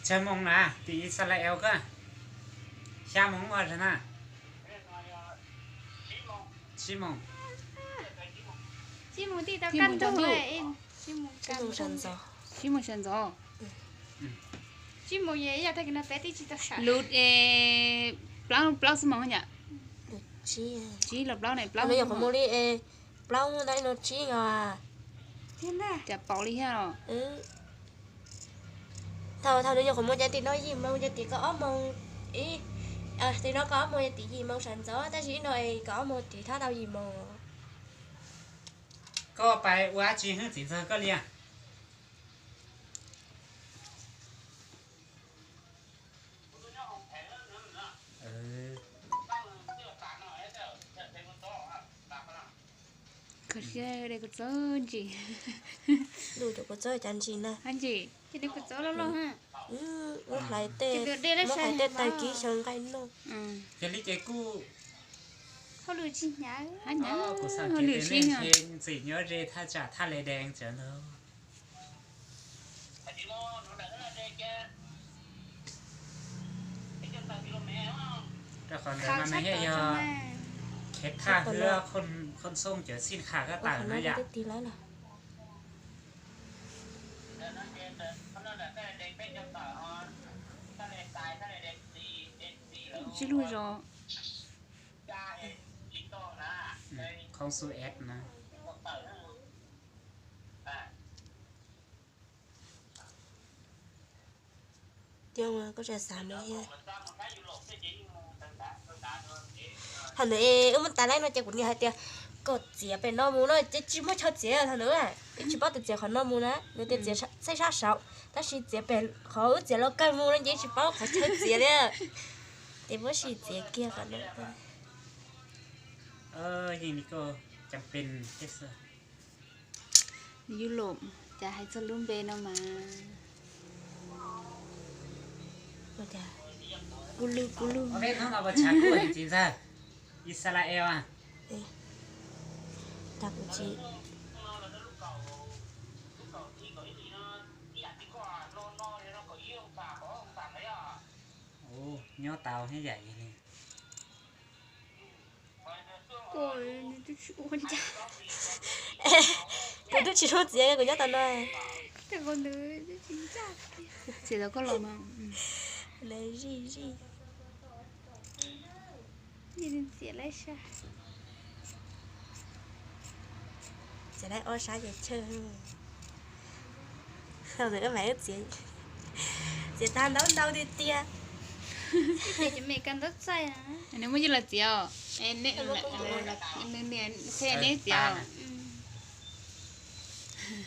Tsawg moos na, tim Israel ko? Xya moos ua na? Tsib moos. Tsib moos tij tau kaj ntug. Tsib moos sawv ntxov. Tsib moos sawv ntxov. Tsib moos yog ib yam tag kis no peb twb tsis tau sawv. Lub, plaub, plaub xuab moos yom? Tsib los plaub ne, plaub. Yog qhov muag li plaub ntawm no tsib os. Cas paus li thiab os. Thaum, thaum nws nyuam qhuav mus ces tim no yim moos, ces tim kaum ob moos, ib, tim no kaum ob moos ces tim yim moos sawv ntxov, tab sis ib no es kaum ob moos tim thab tau yim moos. Koj pais ua dab tsi hwb txiv ntxawg koj li? Koj siab de kuv txob ntsis. Lub cov kuv txob cas ntsis na. Ntsis, ces de kuv txob loj loj. Muab hlais tej, muab hlais tej tag kis xyaw nqaij noj. Yog li ces kuj hauj lwm tsis hnyav. Hab hnyav, kuv xav hauj lwm sib ntshe ntxim nyob ze thaj tsam thaj le dees tsawv ntag. Rau qhov ntawd mas nws yeej yog khev thaj hwb, qhov xoo cawv xij qha koj tawm na yom. Tsis lug zos. Khoob xub es na. Koj xav xav no thiab. Thaum ntawd wb muab tas laib no ces kuv niam hais tias kom txiav pem no mus no ces tsis muaj chaw txiav thaum ntawd, wb tsis paub tias txiav qhov no mus na, nws tias txiav txhej sab saud, tab sis txiav pem qhov wb txiav los kawg mus no ces tsis paub qhov chaw txiav li. Ces muab sim txiav kiag qhov no. Yeej li koj cas pes xwb. Yus lom, cas hais txog lub npe no mas kub lug kub lug. Hnub no ua tshav kuj txiv ntxawg, Israel. Nyob tau thiab yam li. Kuv twb tsis hlub txiav, kuv nyob tau no. Txiav tau koj los mas. Zij zij. Txiav laib ob sab ces chawj. Thaum ntawd wb mam txiav, txiav tag ntau ntau tiag tiag. Nws muaj coj los txiav os. Nws niam qhia neb txiav.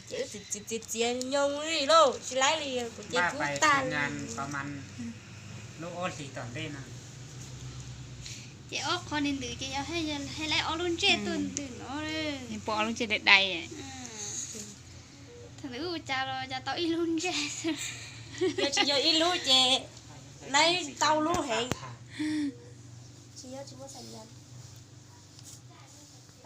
Ces wb txiav txiav txiav nyoos li lauj, tsis laib li, kuv ces kub tag li. Lub ob hlis tom ntej no. Ces ob qho ni ntws ces yog hais laib ob lub ntsej tuaj ntws no. Pom ob lub ntsej dai dai. Thaum ntawd ua cas los cas tau ib lub ntsej. Yog tsis yog ib lub ces laib ntau lub heev. Tsis yog tsis muaj xas yas.